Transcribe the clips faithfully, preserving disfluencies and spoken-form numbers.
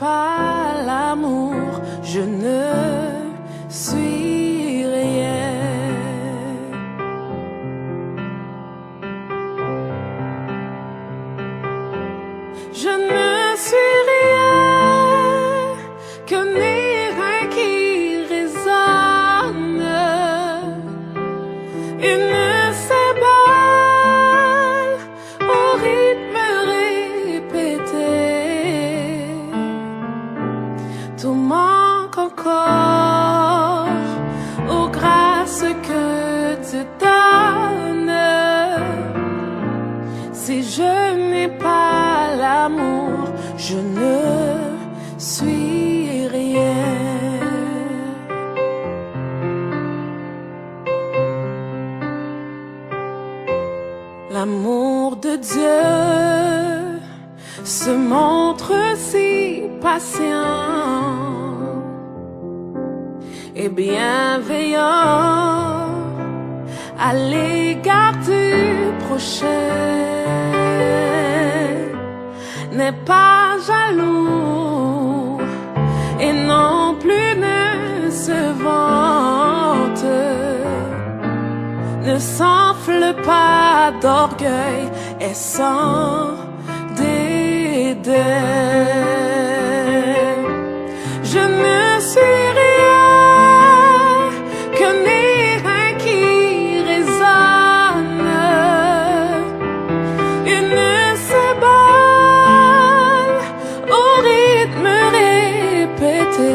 pas l'amour, je ne suis rien. Je ne suis rien, que mes reins qui résonnent. Une cymbale au rythme répété. Tout manque encore aux grâces que tu donnes. Si je n'ai pas l'amour, je ne suis rien. L'amour de Dieu se montre si patient et bienveillant à l'égard du prochain. N'est pas jaloux et non plus ne se vante, ne s'enfle pas d'orgueil et sans dédain. Je ne suis rien, que mes reins qui résonnent. Une cymbale au rythme répété.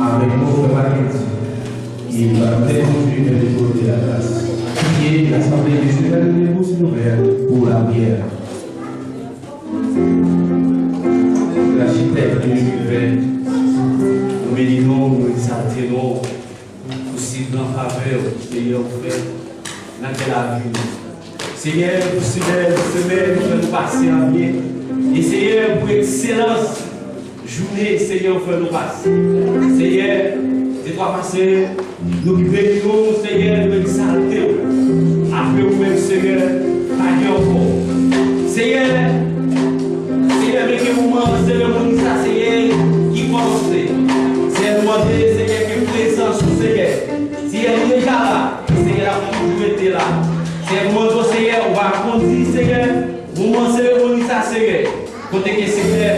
Avèk nou, frè Mackendy, ki va nou kondui nan lemon de la gras. Priye, rasanble, mesye, gade lemon, silvouplè, pou lapriyè. Grasye tèt nou, Jewova, nou beni nou, nou egzalte nou. Pou si gran favè, Seyè, ou fè nan kè lavi nou. Seyè, pou si bèl semèn ou fè nou pase an byen. E Seyè, pou ekselans jounen, Seyè, ou fè nou pase. Seyè, se twa pase, nou ki beni nou, Seyè, nou egzalte ou. Apre ou menm, Seyè, pa gen ankò. Seyè, Seyè, men ke moman seremoni sa, Seyè, ki kòmanse. Seyè, nou mande, Seyè, ke prezans ou, Seyè, Seyè, li deja la. Seyè, l ap toujou rete la. Seyè, nou mande w, Seyè, ou va kondi, Seyè, moman seremoni sa, Seyè. Kote ke, Seyè,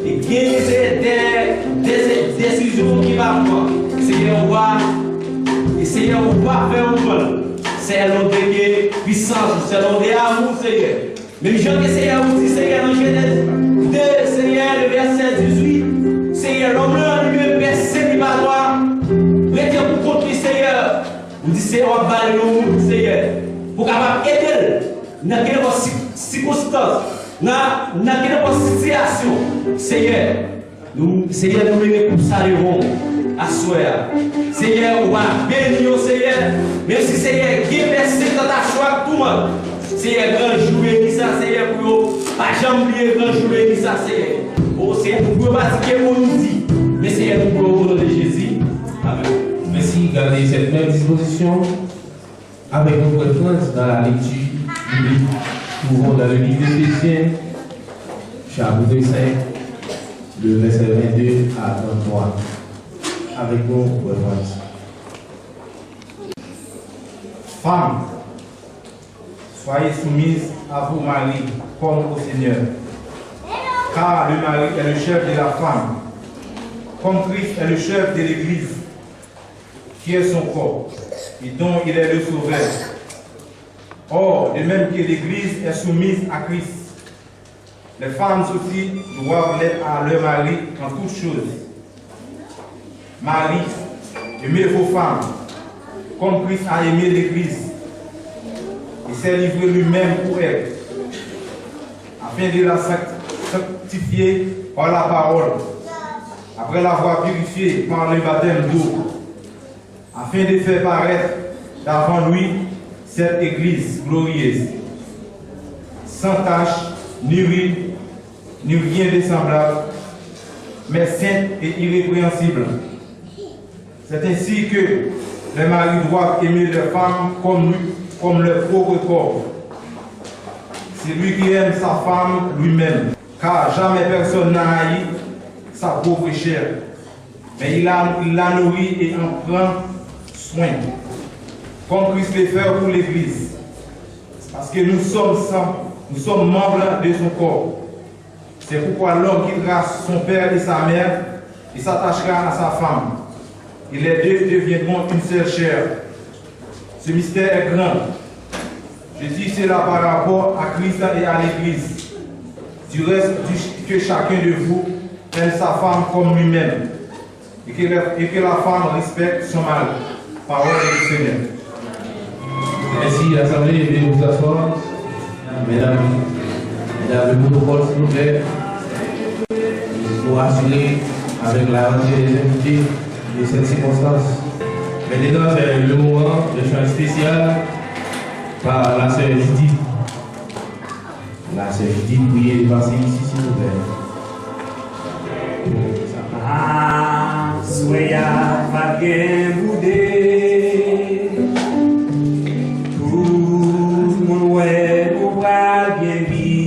e gen, Seyè, de, de, de desizyon ki va pran. Seyè, ou va, e Seyè, ou va fè yon pran. Sèlon de ke pwisans ou, sèlon de amou, Seyè. Menm jan ke Seyè, ou di, Seyè, nan Jenèz de, Seyè, le vèsè dizuit, Seyè, lòm lan li menm pèse li pa dwa rete pou kont li, Seyè. Ou di, Seyè, w ap ba l yon moun, Seyè, pou kapab ede l nan kenenpòt si-, sikonstans, nan, nan kenenpòt sitiyasyon, Seyè. Nou, Seyè, nou mennen koup sa devan w aswè a. Seyè, ou va beni yo, Seyè. Menm si, Seyè, gen pèse, tantasyon ak toumant, Seyè, gran jou beni sa, Seyè, pou yo pa janm bliye gran jou beni sa, Seyè. O Seyè, nou pou yo pa di ke ou nou di, men, Seyè, nou pou yo o non de Jezi. Amèn. Mèsi. Gade cette même disposition. Avec notre frère Frantz dans la lecture biblique, trouvons dans le livre d'Éphésiens, chapitre cinq, le verset vingt-deux à trente-trois. Avec nous, frère Frantz. Femmes, soyez soumises à vos maris comme au Seigneur. Car le mari est le chef de la femme, comme Christ est le chef de l'Église, qui est son corps, et dont il est le sauveur. Or, de même que l'Église est soumise à Christ, les femmes aussi doivent l'être à leur mari en toutes choses. Maris, aimez vos femmes, comme Christ a aimé l'Église, et s'est livré lui-même pour elle, afin de la sanct-, sanctifier par la parole, après l'avoir purifiée par le baptême d'eau, afin de faire paraître devant lui cette Église glorieuse, sans tache, ni ride, ni rien de semblable, mais sainte et irrépréhensible. C'est ainsi que les maris doivent aimer leurs femmes comme, comme leur propre corps. Celui qui aime sa femme lui-même, car jamais personne n'a haï sa pauvre chair, mais il la, il la nourrit et en prend soin, comme Christ le fait pour l'Église, parce que nous sommes sang, nous sommes membres de son corps. C'est pourquoi l'homme quittera son père et sa mère et s'attachera à sa femme, et les deux deviendront une seule chair. Ce mystère est grand. Je dis cela par rapport à Christ et à l'Église. Du reste, du- que chacun de vous aime sa femme comme lui-même, et que la, et que la femme respecte son mari. Parole du Seigneur. Mèsi, asanble, veuillez vous asseoir. Medam, medam, le protokòl, silvouplè. Nou asire avèk la rantre des invités de cette circonstance. Maintenant, c'est le moment de chant spécial par la sœur Judith. La sœur Judith, priye pase isi, silvouplè. Aswè a pa gen boude. Tout moun wè nou pral byen viv.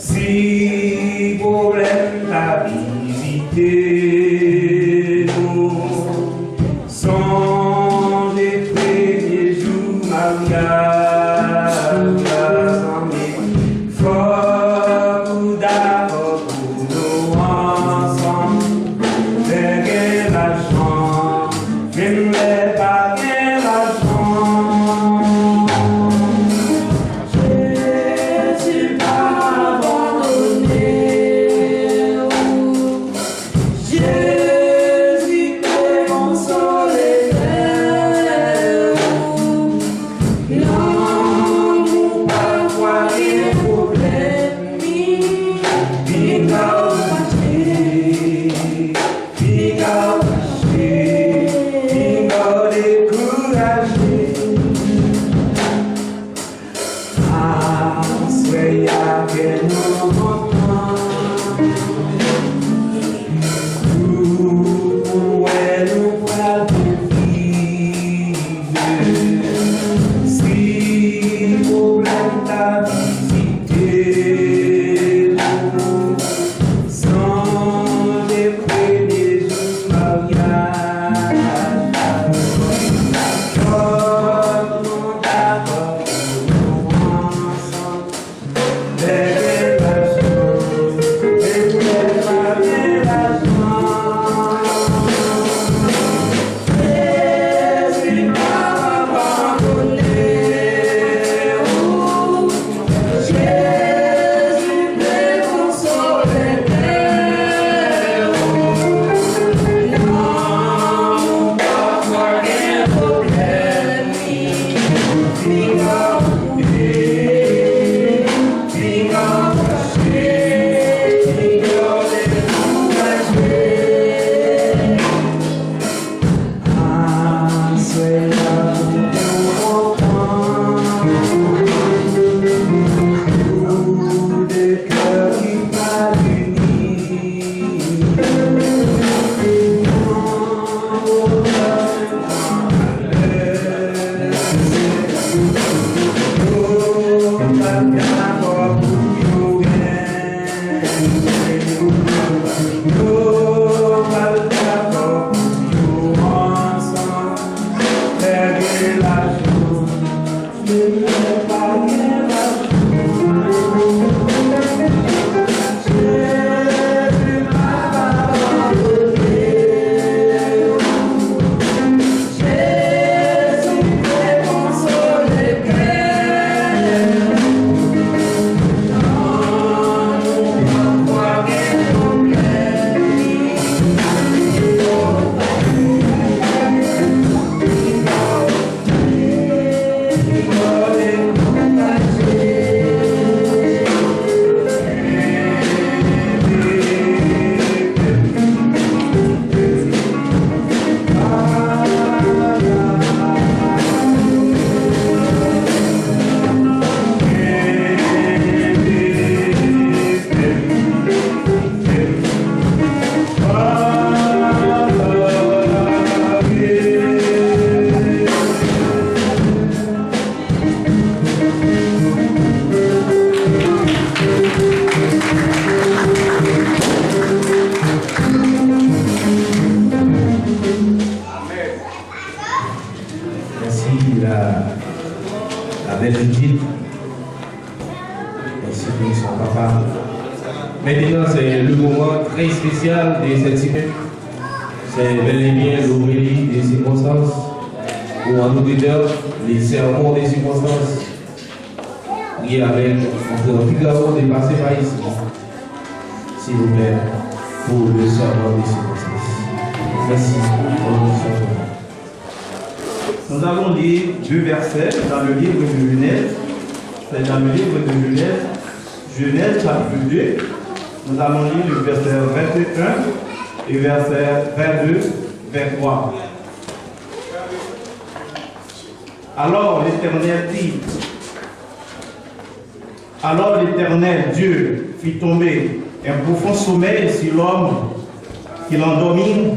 Si pwoblèm pa vizite nou, sonje premye jou maryaj la, zanmi. Fòk ou dakò pou nou ansanm. Lè gen lajan, menm lè pa gen lajan. Jezi pa abandone w. Spécial de cette semaine, c'est bel et bien l'homélie de circonstance, ou en d'autres termes, les sermons de circonstance. Priez avec mon frère Figaro de passer par ici, s'il vous plaît, pour le sermon de circonstance. Merci. Bonne soirée. Nous allons lire deux versets dans le livre de Genèse. C'est dans le livre de Genèse, Genèse chapitre deux. Nous allons lire le verset vingt et un et verset vingt-deux, vingt-trois. Alors l'Éternel dit, alors l'Éternel Dieu fit tomber un profond sommeil sur l'homme, qu'il endormit.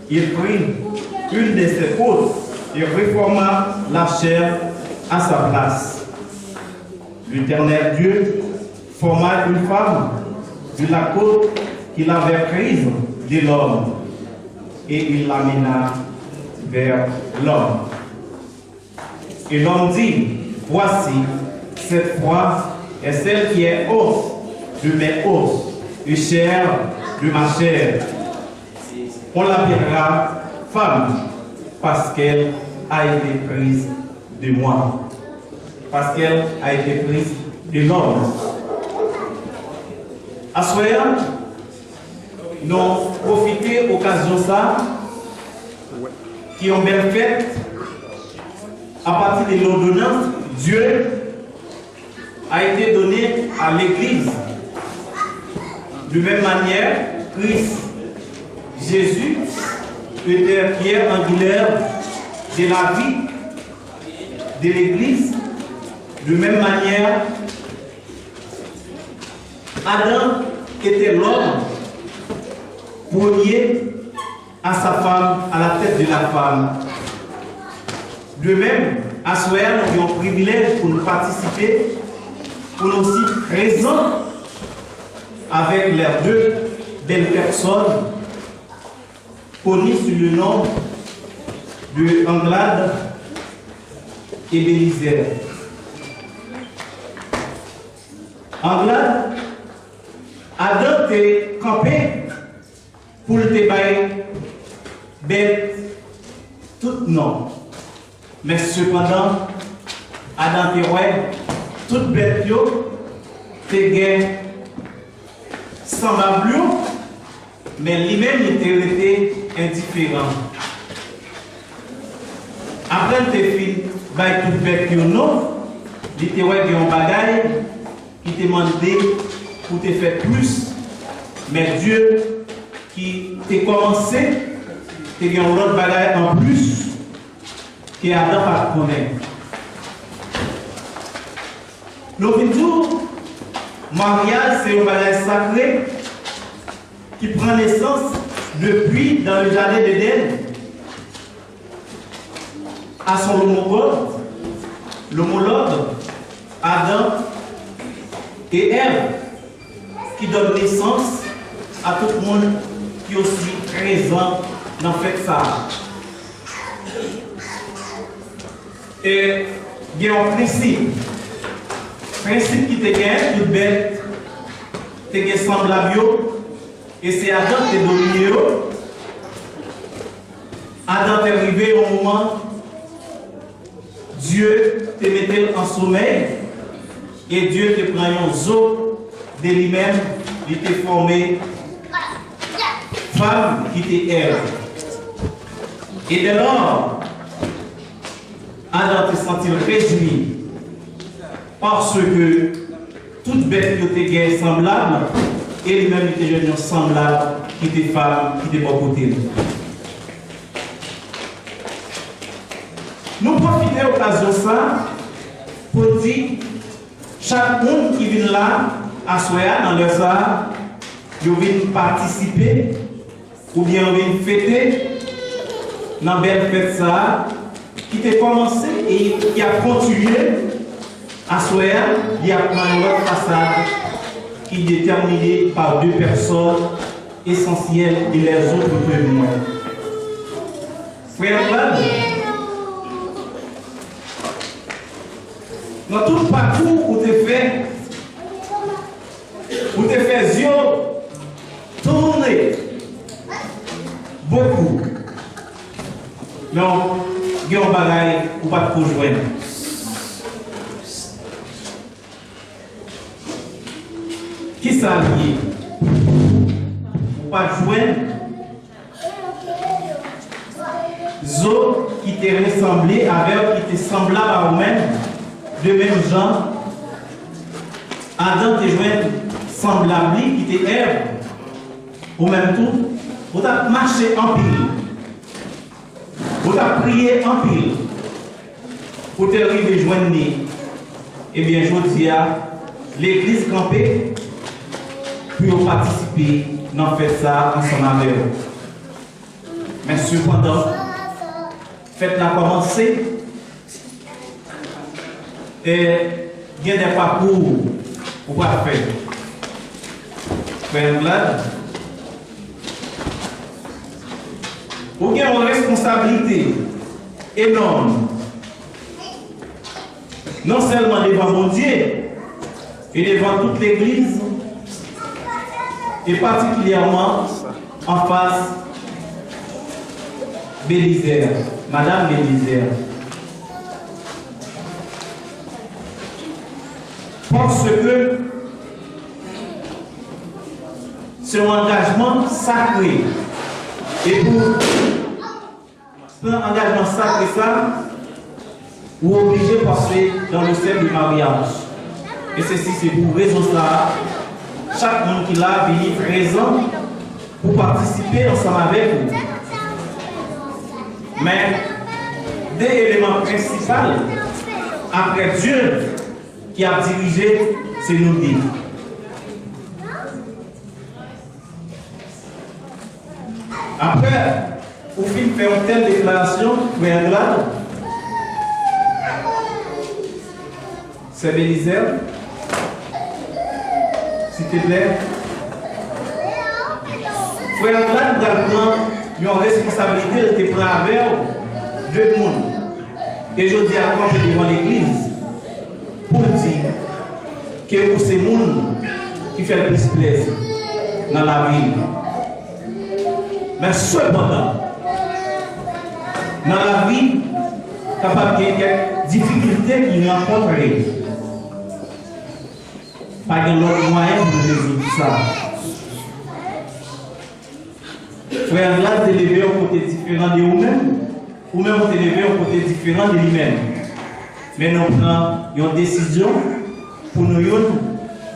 Il prit une de ses côtes et reforma la chair à sa place. L'Éternel Dieu forma une femme de la côte qu'il avait prise de l'homme, et il l'amena vers l'homme. Et l'homme dit, voici, cette fois est celle qui est os de mes os et chair de ma chair. On l'appellera femme, parce qu'elle a été prise de moi, parce qu'elle a été prise de l'homme. Aswè a, nou pwofite okazyon sa, ki yon bèl fèt, à partir de l'ordonnance, Dieu a été donné à l'Église. De même manière, Christ Jésus était pierre angulaire de la vie de l'Église. De même manière, Adam était l'homme premier à sa femme, à la tête de la femme. De même, aswè a, nou gen yon privilèj pou nou patisipe, pou nou osi prezan avèk les deux belles personnes connues sous le nom de Anglade et Bélizaire. Anglade, Adan te kanpe pou l te bay bèt tout non. Men sepandan, Adan te wè tout bèt yo te gen sanbab yo, men li menm li te rete endiferan. Apre l te fin bay tout bèt yo non, li te wè gen yon bagay ki te mande pou te fè plis. Men Dye ki te kòmanse te gen yon lòt bagay anplis ke Adan pa t konnen. Nou vin di w, maryaj se yon bagay sakre ki pran nesans depi dans le jardin d'Éden. À son homologue, l'homologue, Adam et Èv, qui donne naissance à tout moun ki osi prezan nan fèt sa a. E gen yon prensip. Prensip ki te gen, tout bèt te gen sanblab yo, e se Adan ki te domine yo. Adan te rive yon moman, Dye te mete l an somèy, e Dye te pran yon zo de li menm, li te fòme fanm ki te Èv. E dèlò, Adan te santi l rejwi, paske tout bèt yo te gen sanblab, e li menm li te jwenn yon sanblab ki te fanm, ki te bò kote l. Nou pwofite okazyon sa pou n di chak moun ki vin la aswè a, nan lè sa a, yo vin patisipe oubyen yo vin fete nan bèl fèt sa a ki te kòmanse e ki ap kontinye aswè a, li ap pran yon lòt fasad ki detèmine pa de pèsòn esansyèl e lèzòt ke nou wè. Frè Anglad, nan tout pakou ou te fè, ou te fè zye w, tan Men w gen yon bagay ou pa t ko jwenn. Kisa l ye? Ou pa t jwenn zo ki te resanble avè w, ki te sanblab a ou menm, de menm jan Adan te jwenn sanblab li ki te Èv. Ou menm tou, ou t ap mache anpil. Ou t ap priye anpil pou te rive jwenn li. Ebyen, jodi a, legliz kanpe pou yo patisipe nan fèt sa a ansanm avè w. Men sepandan, fèt la kòmanse, e gen de pakou ou pral fè. Frè Anglad, ou gen yon responsablite enòm, non sèlman devan Bondye, e devan tout legliz, e patikilyèman anfas Belizè, madanm Belizè. Paske se yon angajman sakre. E pou pran angajman sakre sa, ou oblije pase dans le cercle de mariage. E sesi se pou rezon sa a, chak moun ki la vini prezan pou patisipe ansanm avèk ou. Men, de eleman prensipal, apre Dye, ki ap dirije, se nou de. Apre ou fin fè yon tèl deklarasyon, frè Anglad, sè Belizè, silteplè, frè Anglad pral pran yon responsablite l te pran avè w, de moun. E jodi a, kanpe devan legliz pou l di ke ou se moun ki fè l plis plezi nan lavi l. Men sepandan, nan lavi, kapab gen kèk difikilte ki rankontre. Pa gen lòt mwayen pou n rezoud sa. Frè Anglad te leve yon kote diferan de ou menm, ou menm ou te leve yon kote diferan de li menm. Men nou pran yon desizyon pou nou youn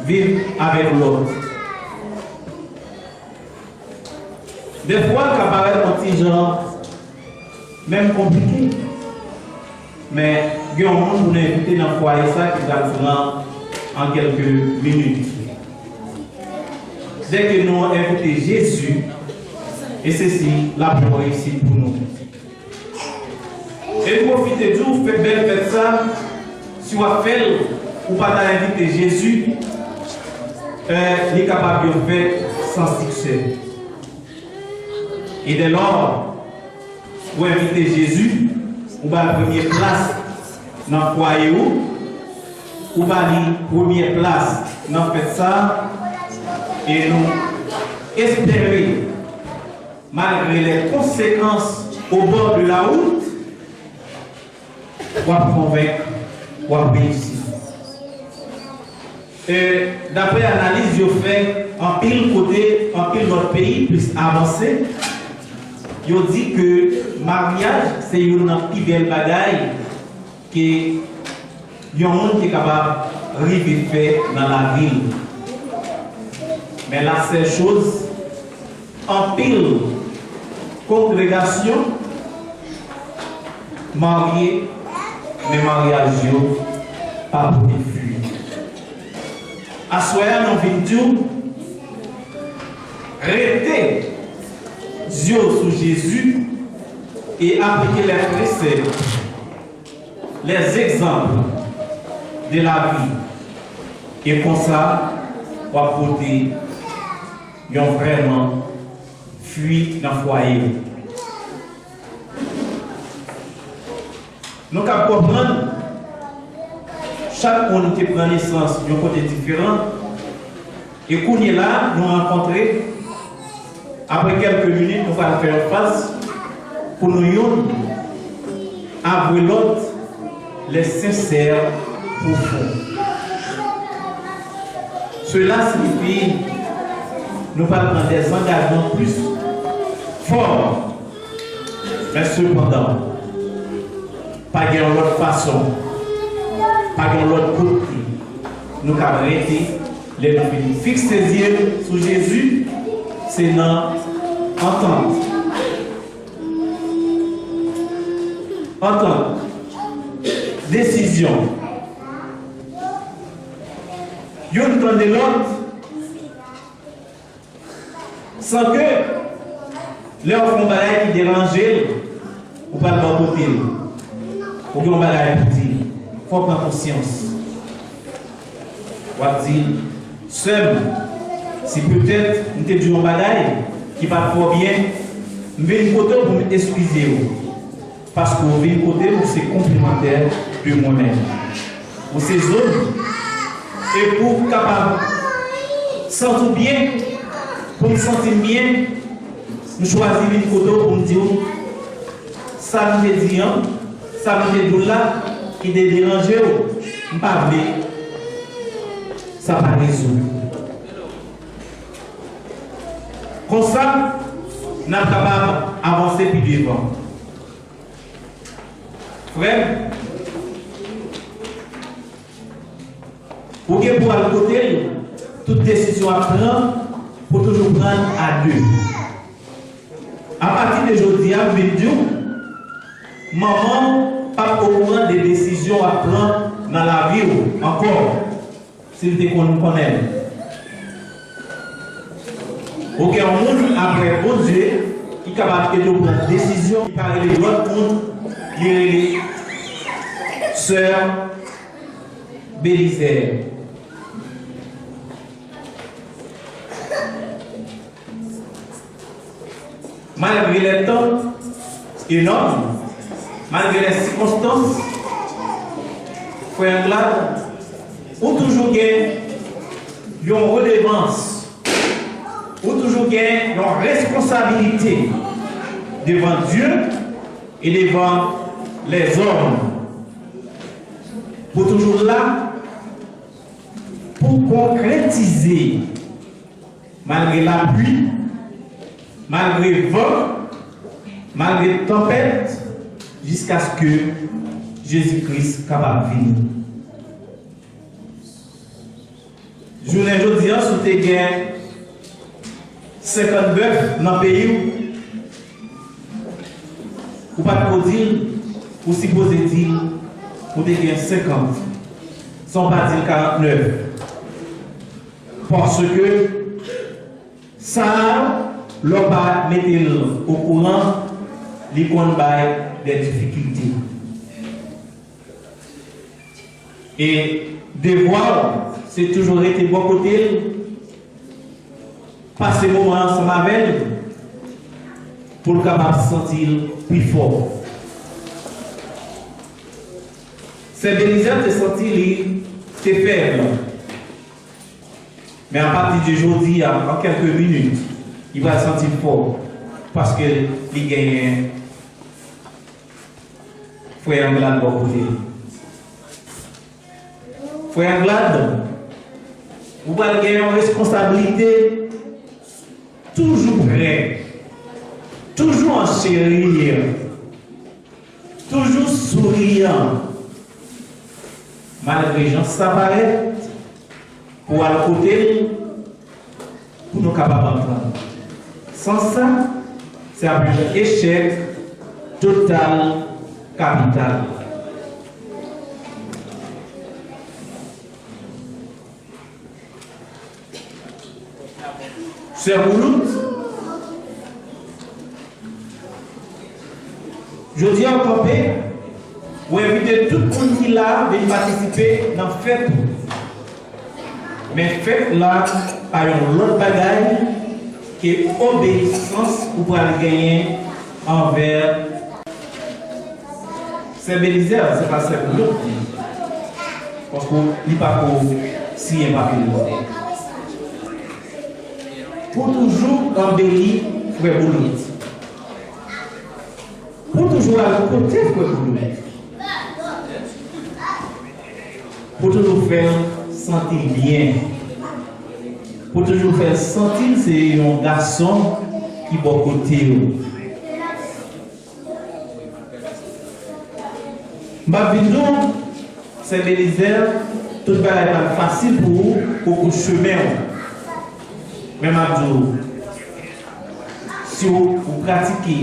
viv avèk lòt. Defwa, l ka parèt yon ti jan menm konplike. Men gen yon moun pou nou envite nan fwaye sa ki pral pran an kèlke minit. Dèke nou envite Jezi, e sesi l ap yon reyisit pou nou. E m pwofite di w, fè bèl fèt sa, si w ap fè l, ou pa ta envite Jezi, eh, li kapab yon fèt san siksè. E dèlò, ou envite Jezi, ou ba l premye plas nan fwaye ou, ou ba li premye plas nan fèt sa, e nou espere, malgre les conséquences au bord de la route, w ap konvenk, w ap reyisi. E, daprè analiz yo fè, anpil kote, anpil lòt peyi plis avanse, yo di ke maryaj se youn nan pi bèl bagay ke yon moun te kapab rive fè nan lavi l. Men la sèl choz, anpil kongregasyon marye, men maryaj yo pa pote fwi. Aswè a, nou vin di w, rete zye w sou Jezi e aplike les préceptes, les exemples de la vie. E konsa, w ap pote yon vrèman fwi nan fwaye w. Nou kab konprann, chak moun te pran nesans yon kote diferan, e kounye la, nou rankontre, apre kèlke minit, nou pral fè yon fas pou nou youn Avwe lòt lè sensè pwofon. Sela siyifi nou pral pran dè angajman plis fò. Men sepandan, pa gen yon lòt fason, pa gen yon lòt kote nou kab rete lè nou fin fikse zye sou Jezi, se nan antant. Antant, desizyon. Youn tande lòt, san ke lè w fè yon bagay ki deranje l, ou pral bò kote l. Ou gen yon bagay pou di l. Fò w pran konsyans. W ap di l, sè m, si petèt m te di w yon bagay ki pa t twò byen, m vin kote w pou m eskize w. Paske w vin kote m, ou se konplemantè de mwen menm. Ou se zo m. E pou w kapab santi w byen, pou m santi m byen, m chwazi vin kote w pou m di w sa m te di an, sa m te di w la, ki te deranje w, m pa vle sa pa rezoud. Konsa, n ap kapab avanse pi devan. Frè m, ou gen pou al kote l, tout desizyon ap pran, pou toujou pran a de. Apati de jodi a, m vin di w, manman w p ap okouran de desizyon w ap pran nan lavi w ankò. Si l te konn konnen l. Ou gen yon moun apre Bondye ki kapab ede w pran desizyon, li pa rele lòt moun, li rele sè Belizè. Malgre lè tan enòm, malgre lè sikonstans, frè Anglad, ou toujou gen yon redevans, ou toujou gen yon responsabilite devan Dye e devan lèzòm. Pou toujou la pou konkretize malgre lapli, malgre van, malgre tanpèt, jiskaske Jezi Kris kapab vini. Jounen jodi a, si w te gen senkant bèf nan peyi w, ou pa t ko di l, ou sipoze di l, ou te gen senkant, san w pa di l karantnèf. Paske sa a, lè w pa mete l okouran, li konn bay de difikilte. E devwa w, se toujou rete bò kote l, pase moman ansanm avè l, pou l kapab santi l pi fò. Sè Belizè te santi li te fèb. Men apati de jodi a, an kèlke minit, li pral santi l fò, paske li genyen frè Anglad bò kote l. Frè Anglad, ou pral gen yon responsablite toujou prè, toujou an cheri, toujou souriyan, malgre jan sa parèt, pou al kote l, pou nou kapab antann. San sa, se ap yon echèk total kapital. Sè Boulout, jodi a w kanpe, ou envite tout moun ki la vin patisipe nan fèt ou. Men fèt la pa yon lòt bagay ke obeyisans ou pral genyen anvè Sè Belizè, se pa sè Boulout li, paske li pa ko siyen papye l. Pou toujou anbeli frè Boulout. Pou toujou al kote frè Boulout. Pou toujou fè l santi l byen. Pou toujou fè l santi l se yon gason ki bò kote w. M p ap vin di w, Sè Belizè, tout bagay pral fasil pou ou, pou ou chemen w. Men m ap di w, si w, ou pratike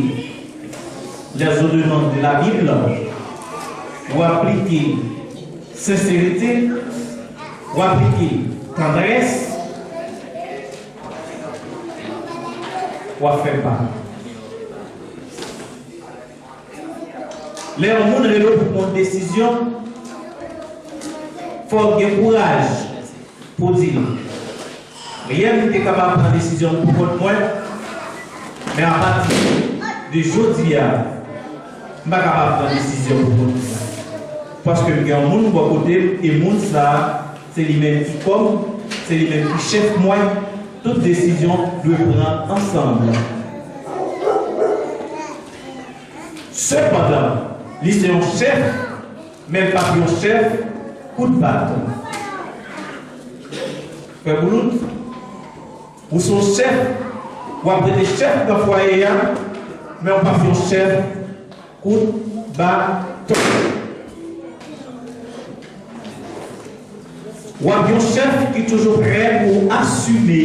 les ordonnances de la Bible, ou aplike senserite, ou aplike tandrès, w ap fè pa. Lè yon moun rele w pou pran yon desizyon, fò w gen kouraj pou w di l, Riyèl, m te kapab pran desizyon m pou kont mwen, men apati de jodi a, m pa kapab pran desizyon pou kont mwen. Paske m gen yon moun bò kote m, e moun sa a, se li menm ki kò m, se li menm ki chèf mwen, tout desizyon dwe pran ansanm. Sepandan, li se yon chèf, men l p ap yon chèf kout bat. Frè Boulout, ou se yon chèf, w ap rete chèf nan fwaye a, men w p ap yon chèf kout baton. W ap yon chèf ki toujou prè pou asime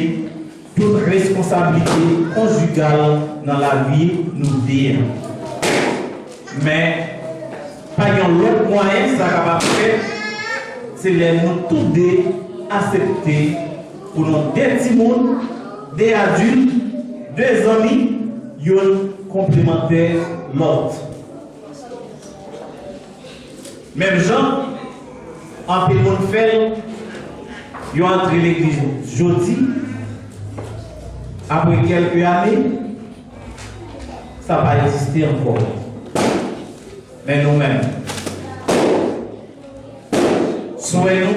tout responsablite konjigal nan lavi nou de a. Men, pa gen lòt mwayen sa kapab fèt, se lè nou tou de aksepte pou nou de timoun, de adilt, de zanmi, youn konplemantè lòt. Menm jan anpil moun fè l, yo antre legliz jodi, apre kèlke ane, sa pa egziste ankò. Men nou menm, swè nou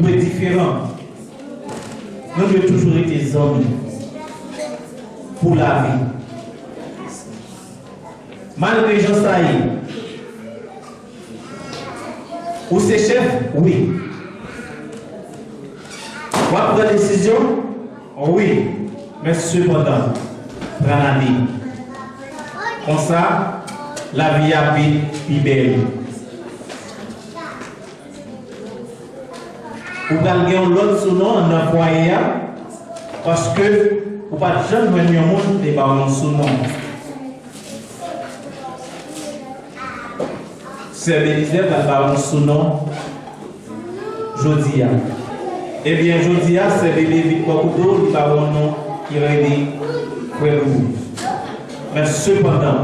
dwe diferan. Nou dwe toujou rete zanmi pou lavi. Malgre jan sa ye, ou se chèf? Wi. W ap pran desizyon? Wi. Men sepandan, pran lame. Konsa, lavi a ap vin pi bèl. Ou pral gen yon lòt sounon anndan fwaye a, paske ou pa t janm jwenn yon moun ki te ba w yon sounon. Sè Belizè pral ba w yon sounon jodi a. Ebyen, jodi a, Sè Bebe vin bò kote w, li ba w yon non ki rele Frè Boubou. Men sepandan,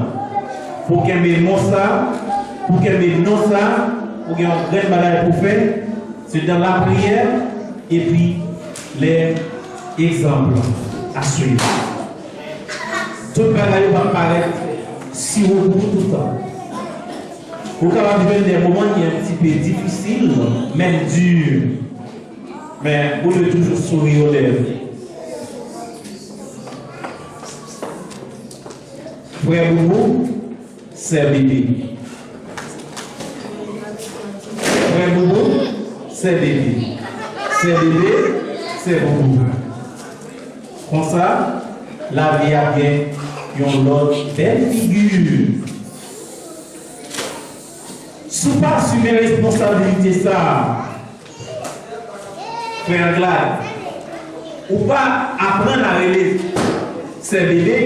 pou w kenbe non sa, pou w kenbe non sa, ou gen yon grenn bagay pou w fè, se dans la prière et puis les exemples à suivre. Tout bagay yo p ap parèt si ou pou toutan. Ou kapab jwenn de moman ki un petit peu difisil, menm di. Men ou dwe toujou souri aux lèvres. Frè Boubou, sè Bebe. Frè Boubou, sè Bebe. Sè Bebe, sè Boubou. Konsa, lavi a gen yon lòt bèl figi. Si w pa asime responsablite sa a, Frè Anglad, ou pa aprann a rele Sè Bebe,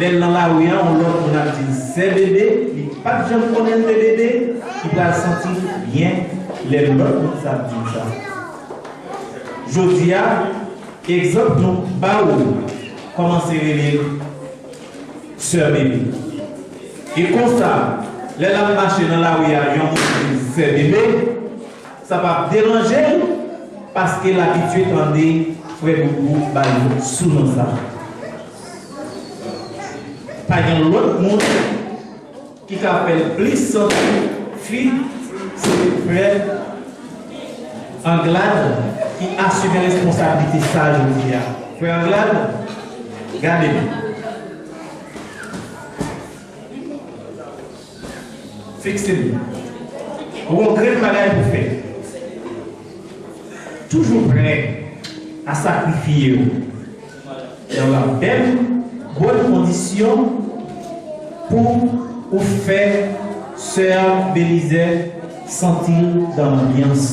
lè l nan lari a, yon lòt moun ap di l Sè Bebe, li pa t janm konnen l te bebe, li pral santi l byen lè lòt moun sa ap di l sa. Jodi a, egzanp nou ba w, kòmanse rele l Sè Bebe. E konsa, lè l ap mache nan lari a, yon moun di l Sè Bebe, sa p ap deranje l, paske l abitye tande Frè Boubou ba l sounon sa. Pa gen lòt moun ki ka fè l plis santi fi, se Frè Anglad ki asime responsablite sa jodi a. Frè Anglad, gade m. Fikse m. Ou gon grenn bagay pou fè. Toujou prè a sakrifye w nan la bèl, bòn kondisyon pou ou fè sè Belizè santi l dan lanbyans.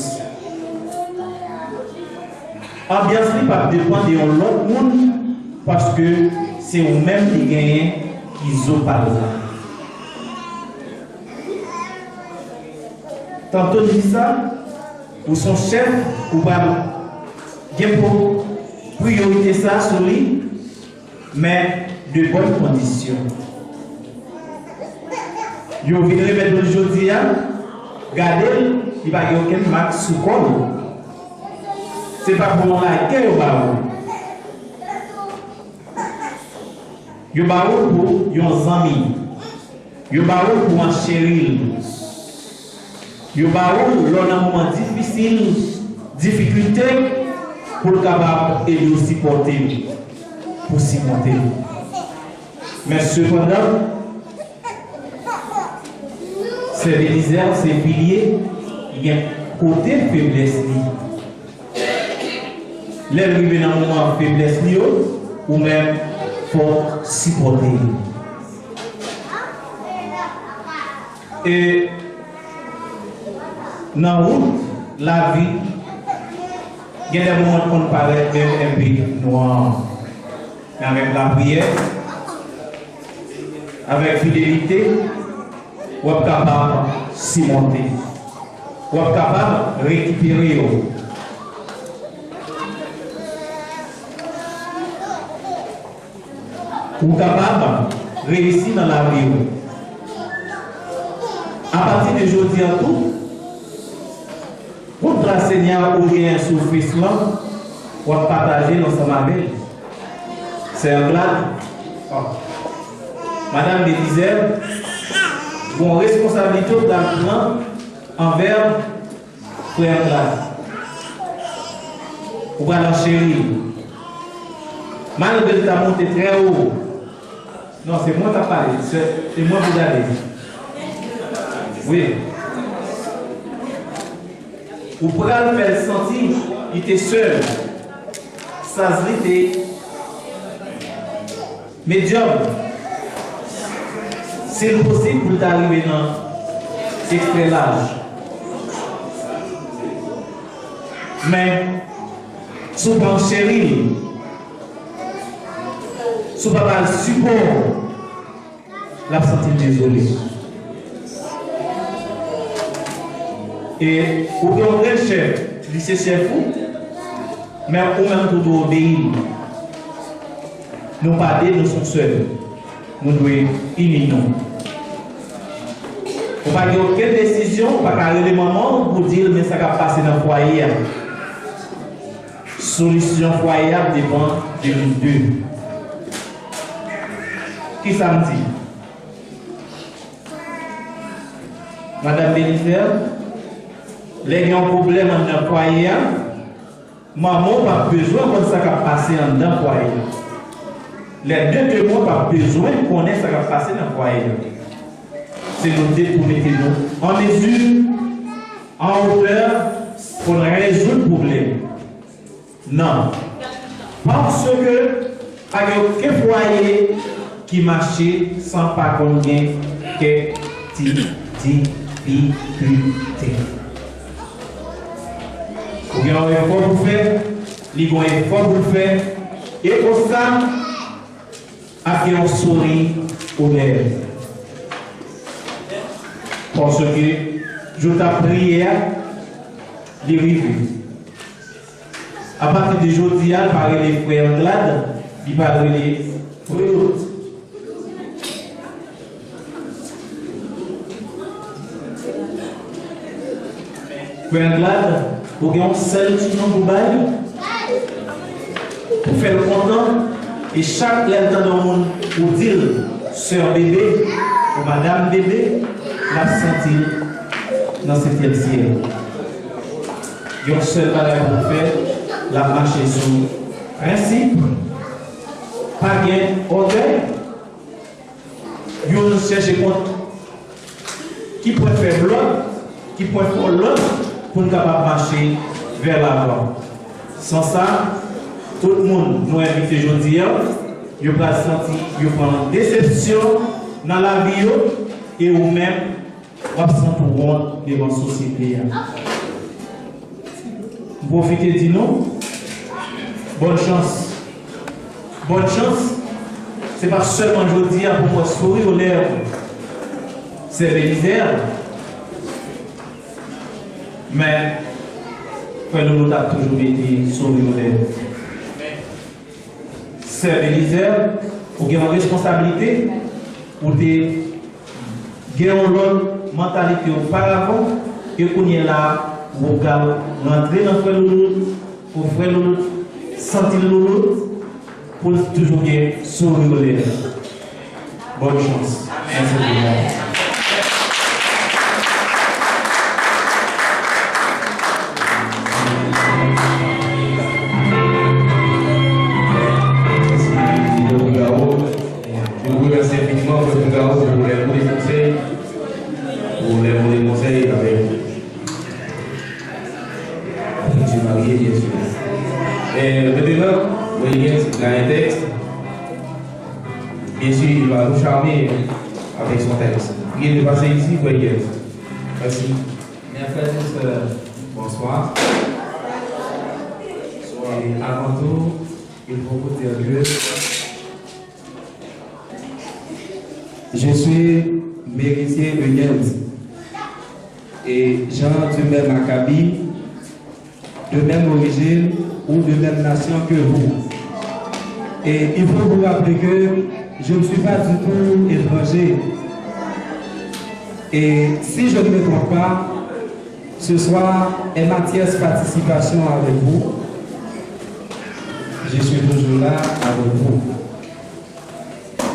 Anbyans li p ap depann de yon lòt moun, paske se ou menm li genyen ki zo pa l la. Tanto n di sa, ou se yon chèf, ou pral gen pou priyorite sa sou li, men de bòn kondisyon. Yo vin remèt ou l jodi a, gade l, li pa gen okenn mak sou kò l. Se pa pou yon lakè yo ba ou l. Yo ba ou l pou yon zanmi. Yo ba ou l pou ancheri l. Yo ba ou l lè w nan moman difisil, difikilte, pou l kapab ede w sipòte l, pou simonte l. Men sepandan, sè Belizè se pilye, li gen kote feblès li. Lè l rive nan moman feblès li yo, ou menm fò w sipòte l. E nan wout lavi, gen de moman l konn parèt menm enpe nwa. Men avèk lapriyè, avèk fidelite, w ap kapab simonte. W ap kapab rekipere yo. Ou kapab reyisi nan lavi w. Apati de jodi a tou, wout la Senyè a ou genyen sou Kris lan, w ap pataje l ansanm avè l. Sè Anglad, oh, Madanm Belizè, gon responsablite w pral pran anvè frè Anglad. Ou pral ancheri l. Malgre l ta monte trè wo. Non, se mwen k ap pale, se, se mwen pou gade. Wi. Ou pral fè l santi li te sèl. Saz li te medyòm. Si l posib pou l ta rive nan ekstrè laj. Men, si w pa ancheri l, si w pa ba l sipò, l ap santi l dezole. E ou gen yon grenn chèf, li se chèf ou, men ou menm tou dwe obeyi l. Nou pa de, nou se yon sèl. Nou dwe ini nou. Ou pa gen okenn desizyon, ou pa ka rele manman w pou di l men sa k ap pase nan fwaye a. Solisyon fwaye a ap depann de nou de. Kisa m di? Madanm Belizè, lè gen yon pwoblèm anndan fwaye a, manman w p ap bezwen konn sa k ap pase anndan fwaye a. Lè de temwen p ap bezwen konnen sa k ap pase nan fwaye a. Se nou de pou mete nou an mezi, an wotè, pou n rezoud pwoblèm. Non. Paske pa gen okenn fwaye ki mache san pa konn gen kèk ti difikilte. Ou gen yon efò pou fè, li gen yon efò pou l fè, e konsa, ap gen yon souri ou lèv. Paske jou t ap priye a, li rive. Apati de jodi a, l pa rele frè Anglad, li pa rele frè Lot. Frè Anglad, ou gen yon sèl ti non pou bay, pou fè l kontan, e chak lè l tande yon moun ou di l sè Bebe ou madanm Bebe, l ap santi l nan setyèm syèl. Yon sèl bagay pou l fè, l ap mache sou prensip, pa gen ògèy. Youn chèche kont ki pwen fèb lòt, ki pwen fò lòt, pou n kapab mache vè lavan. San sa, tout moun nou envite jodi a, yo pral santi yo pran desepsyon nan lavi yo, e ou menm, w ap santi w wont devan sosyete a. M pwofite di nou, bòn chans. Bòn chans, se pa sèlman jodi a pou m wè souri o lèv Sè Belizè, men Frè Loulou t ap toujou mete souri o lèv. Sè Belizè, ou gen yon responsablite, ou te gen yon lòt mantalite oparavan, e kounye a la, ou pral rantre nan Frè Loulou, pou Frè Loulou santi l Loulou, pou l toujou gen souri o lèv. Bòn chans. Mèsi bokou. Mèsi, Frè Bougaro. Nou remèsye enfiniman Frè Bougaro pou lè bon konsèy. Pou lè bon konsèy avèk Frè Marye, byen si. E, mentnan, Frè Egens, li gen yon tèks. Byen si, li va nou chame avèk son tèks. Priye de pase isi, Frè Egens. Mèsi. Mes frères et sœurs, bonsoir. Et avant tout, il faut vous dire que je suis Mérisier Egens et Jean du même acabit, de même origine ou de même nation que vous. Et il faut vous rappeler que je ne suis pas du tout étranger. Et si je ne me trompe pas, ce soir est ma tierce participation avec vous. Je suis toujours là avec vous.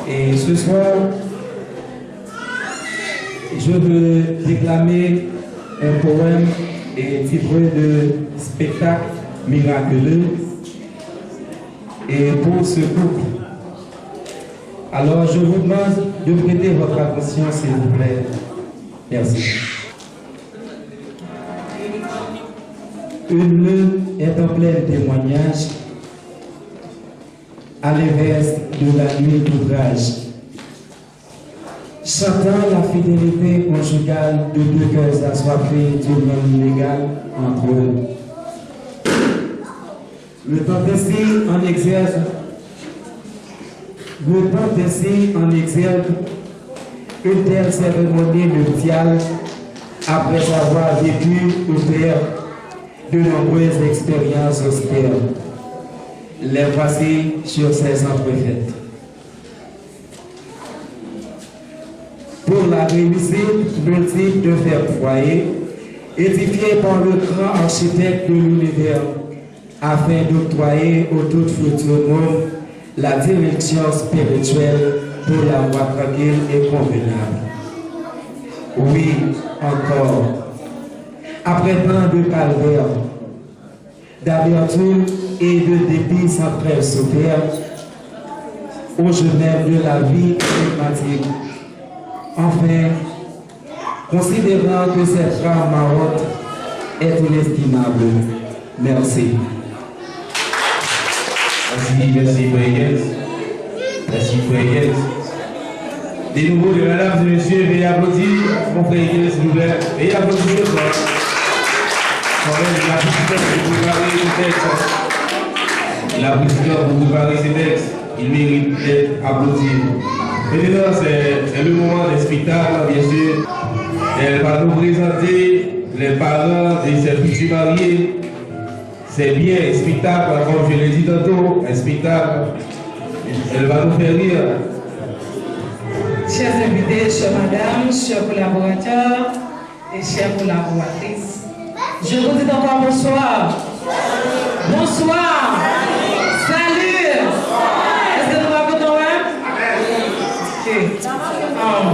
Et ce soir, je veux déclamer un poème et titré de Spectacle miraculeux et pour ce couple. Alors, je vous demande de prêter votre attention, s'il vous plaît. Merci. Une lune est en plein témoignage à l'inverse de la nuit d'ouvrage, chantant la fidélité conjugale de deux cœurs assoiffés d'union légale entre eux. Le temps ainsi en exerce, le temps ainsi en exerce une telle cérémonie nuptiale après avoir vécu au terme de nombreuses expériences austères. Les voici sur ces entrefaites. Pour la réussite multiple de faire foyer, édifié par le grand architecte de l'univers, afin d'octroyer au tout futur monde la direction spirituelle pour la voie tranquille et convenable. Oui, encore, après tant de calvaires, d'amertume et de dépit sans trêve souffert au jeu même de la vie énigmatique. Enfin, considérant que cette rare marotte est inestimable. Merci. Mèsi, mèsi, Frè Egens. Mèsi, Frè Egens. De nouvo, de medam e mesye, veye aplodi mon frè Egens, silvouplè. Veye aplodi, silvouplè. Kanmenm, l ap piti kè pou prepare yon tèks. L ap piti kè pou prepare se tèks. Il mérite d'être applaudi. Maintenant, c'est, c'est le moment des spectacles, bien sûr. Elle va nous présenter les parents de ses futurs mariés. C'est bien un spectacle, comme je l'ai dit tantôt, un spectacle. Elle va nous faire rire. Chers invités, chers madames, chers collaborateurs et chères collaboratrices, je vous dis encore bonsoir. Bonsoir. Salut. Èske nou pa kontan wè m? Ok. Um,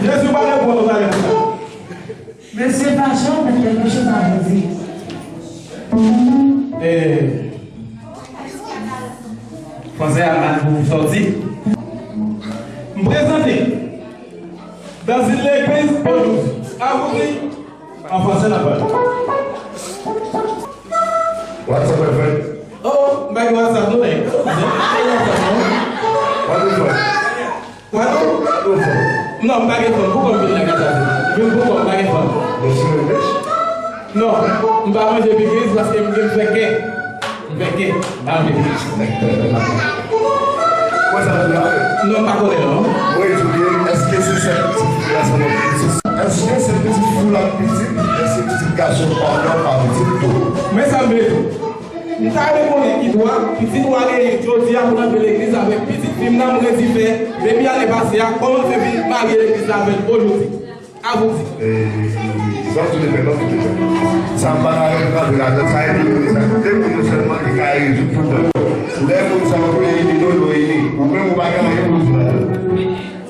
Jezi pa reponn nou, pa reponn. Mesye pa janm gen kèlke choz a di. Eh, Dans une église aujourd'hui. À vous dit, en français, la parole. What's up, my friend? Oh, m pa gen WhatsApp, non, nèg. M pa gen WhatsApp, non. What the fuck? What? What the fuck? Non, m pa gen fanm. Poukò m vin nan kay sa? Vin poukò m pa gen fanm? But you English? Non, m pa manje pikiriz paske m gen fè kè. M fè kè. M pa manje pikiriz. Kòman sa di la? Non, m pa konnen non. Mwen di w byen, èske se sèl pitit fi a sèlman ki pitit? Èske se pitit fi w la ki pitit? Èske pitit gason pa w la pa pitit tou? Men sa m vle di w. M ta renmen konnen ki dwa pitit ou a genyen jodi a pou l antre legliz avèk pitit fi m nan m redi fè depi ane pase a, kòman l fè vin marye legliz la avè l ojodi? Avou di. Sa w di l fè, non, tout fè. Sa m pa ka rantre ladan, sa e pou nou sa. Se pou nou sèlman ki ka rezoud pwoblèm. Lè moun sa yo vle ini nou, yo ini. Ou menm ou pa gen anyen pou di ladan.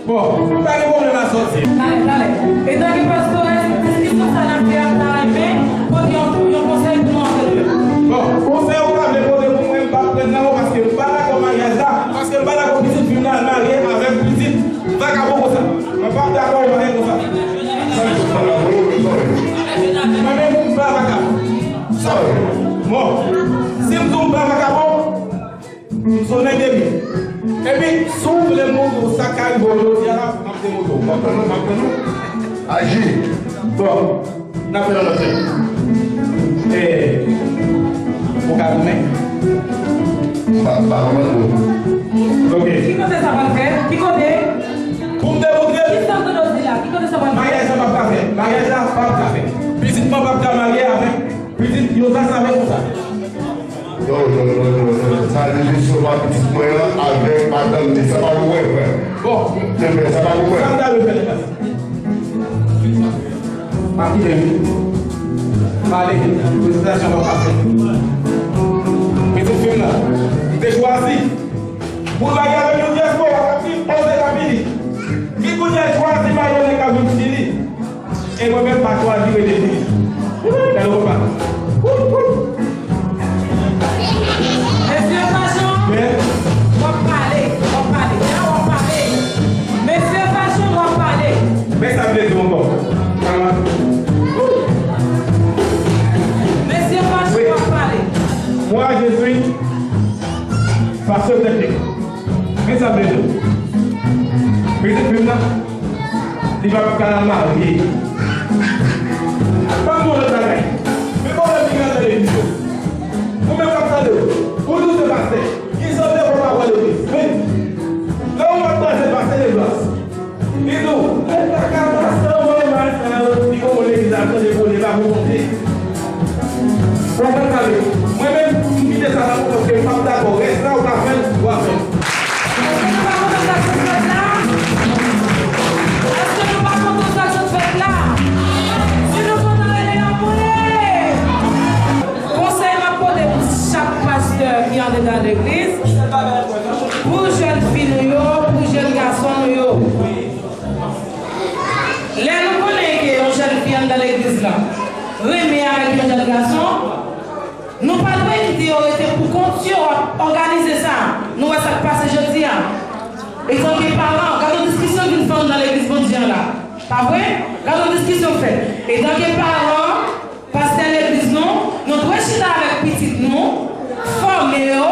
Bon, m pa gen pwoblèm a sòti. Talè, talè. Etanke pastores, diskisyon sa n ap fè a, m ta renmen pote yon, yon konsèy pou nou antre nou. Bon, konsèy ou ta vle pote pou mwen, m p ap pran nan ou paske m pa dakò maryaj la, paske m pa dakò pitit fi m nan al marye avèk pitit vakabon konsa. Mwen p ap dakò yon bagay konsa. Mwen menm, m pa vakabon. Bon, si m di w m pa vakabon, m se yon nèg de byen. Epi, si w vle m montre w sa k ka rive w jodi a la, m ap demontre w. M ap tann ou, m ap tann ou. Aji. Bon, n ap fè nan lòt sèn. E, ou ka goumen? Pa, pa kòmanse. Ok. Ki kote sa pral fèt? Ki kote? Pou m demontre. Ki sa w di la? Ki kote sa pral fèt? Maryaj la p ap ka fèt. Maryaj la p ap ka fèt. Pitit mwen p ap ka marye avèk pitit yon sa sa fè konsa. Non, non, non, non, non. Sa di jesyon pa pitit mwen an avèk madanm li. Sa pa pou mwen, frè. Bon. Se vrè, sa pa pou mwen. Sa m ta dwe fè nan ka sa? Pa kite m. Pale. Prezantasyon pa pase. Pitit fi m nan. M te chwazi pou l marye avèk yon dyaspora k ap viv Ozetazini. Ki kounye a l chwazi marye yon nèg k ap viv Chili. E mwen menm pa chwazi rete Chili. Gade w pa. Mesye Vachon, w ap pale, w ap pale. Mesye Vachon, w ap pale. Men sa m te di w ankò. Mesye Vachon, w ap pale. Moi, je suis pasteur technique. Men sa m vle di w. Pitit fi m nan, li p ap ka marye. Ban m yon lòt bagay. Men pwoblèm ki gen nan legliz yo. Ou menm k ap tande w, ou di w se pastè. Ki jan de pòtpawòl legliz? Men, lè w ap pase pastè legliz. Li di w, men kaka pastè, mwen, mwen, li gon legliz ap tande pwoblèm, pa pou Bondye. Ou konprann sa vle? Mwen menm, m kite sa nan ou paske m p ap dakò. Rès la, ou ka fè l, ou pa fè l. Èske nou pa kontan sa k sot fèt la? Èske nou pa kontan sa k sot fèt la? Si nou kontan, rele anmwe. Konsèy m ap pote pou chak pastè ki andedan legliz, pou jèn fi nou yo, pou jèn gason nou yo. Lè nou konnen ke yon jèn fi anndan legliz la renmen avèk yon jèn gason, nou pa dwe kite yo rete pou kont yo ap òganize sa. Nou wè sa k pase jodi a. Etanke paran, gade yon diskisyon ki vin fèt anndan legliz Bondye an la. Pa vre? Gade yon diskisyon k fèt. Etanke paran, pastè legliz nou, nou dwe chita avèk pitit nou, fòme yo,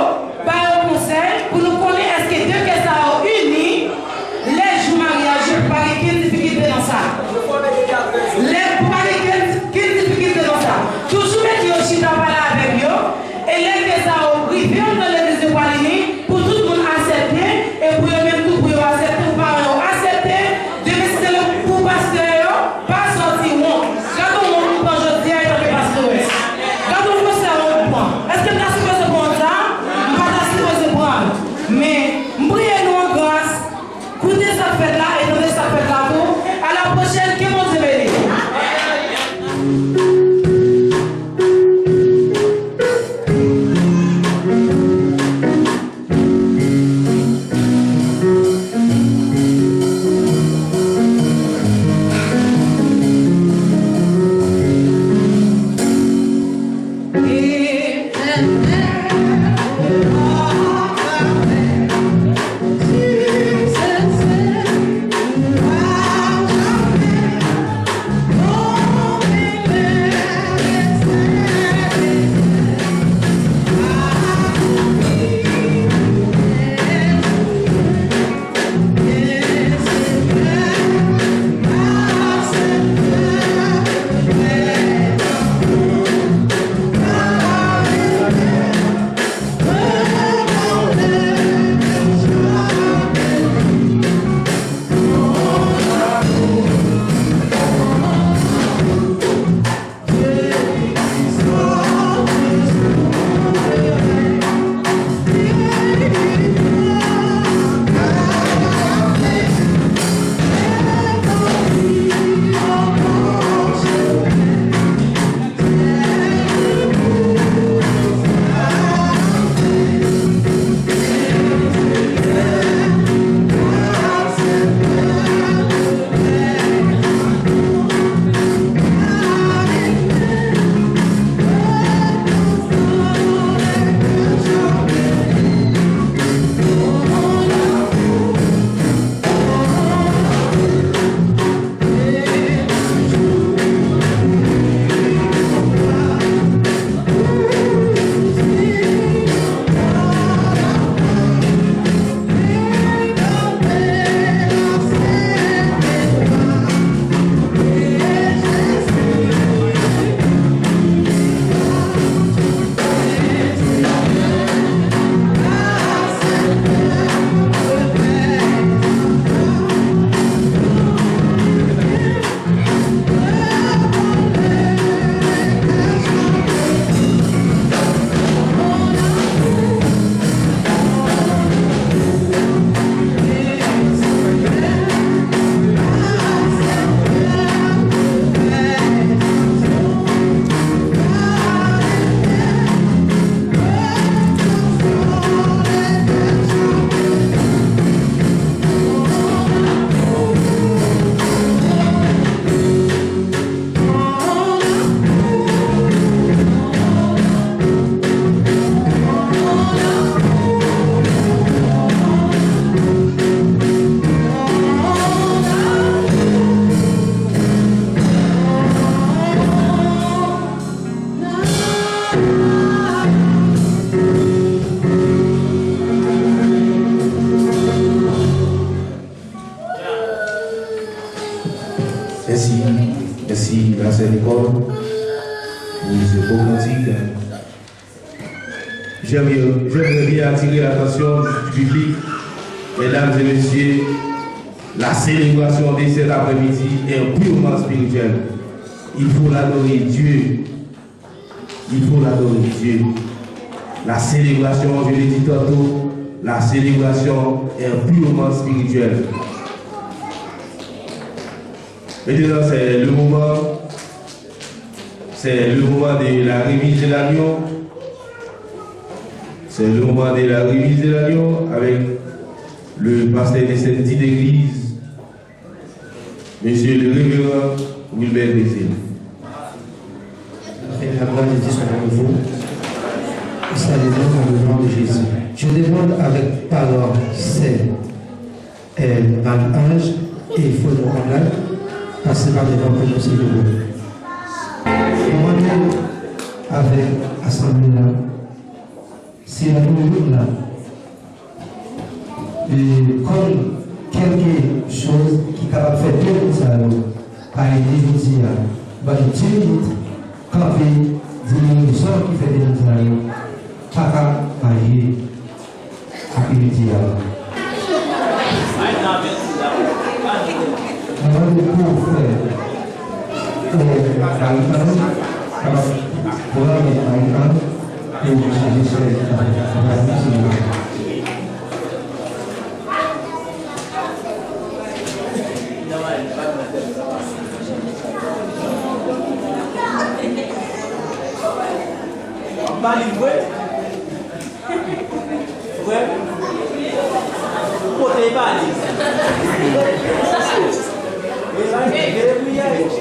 ba yo konsèy pou nou konnen èske de kè sa yo ini, lè jou maryaj yo, pou pa gen kenn difikilte nan sa. Lè pou pa gen kenn, kenn difikilte nan sa. Toujou mete yo chita pale avèk yo, e lè kè sa yo rive anndan legliz yo pral ini, pou tout moun aksepte, e pou yo menm tou pou yo aksepte, pou paran yo aksepte, demen si se pou pastè yo, pa sòti wont. Gade yon wont pou Mèsi, mèsi, la sè Nicole, pou se bo kantik. J'aimerais, j'aimerais bien attirer l'attention du public. Mesdames et messieurs, la célébration de cet après-midi est purement spirituelle. Il faut l'adorer Dieu. Il faut l'adorer Dieu. La célébration, je l'ai dit tantôt, la célébration est purement spirituelle. Maintenant, c'est le moment, c'est le moment de la remise de l'agneau. C'est le moment de la remise de l'agneau avec le pasteur de cette petite église, Monsieur le Révérend Wilbert Bézil. La gloire de Dieu soit avec vous. Et saluez-nous dans le nom de Jésus. Je demande avec parole, c'est euh, Marie-Ange et Fredon Conrad, pase pa devan pou nou, silvouplè. Mwen mande avèk asanble a, si nou youn la, e kòm kèlke choz ki kapab fè de moun sa yo pa ede jodi a, ban nou de minit, kanpe, di nou rezon ki fè de moun sa yo pa ka marye. Apremidi a. Mwen mande pou fè, eh, Marie-Anne, kapab pran Marie-Anne pou chanje sèvis la. Mèsi. Ba li vre. Frè, kote e pa li? E la, e la, e la.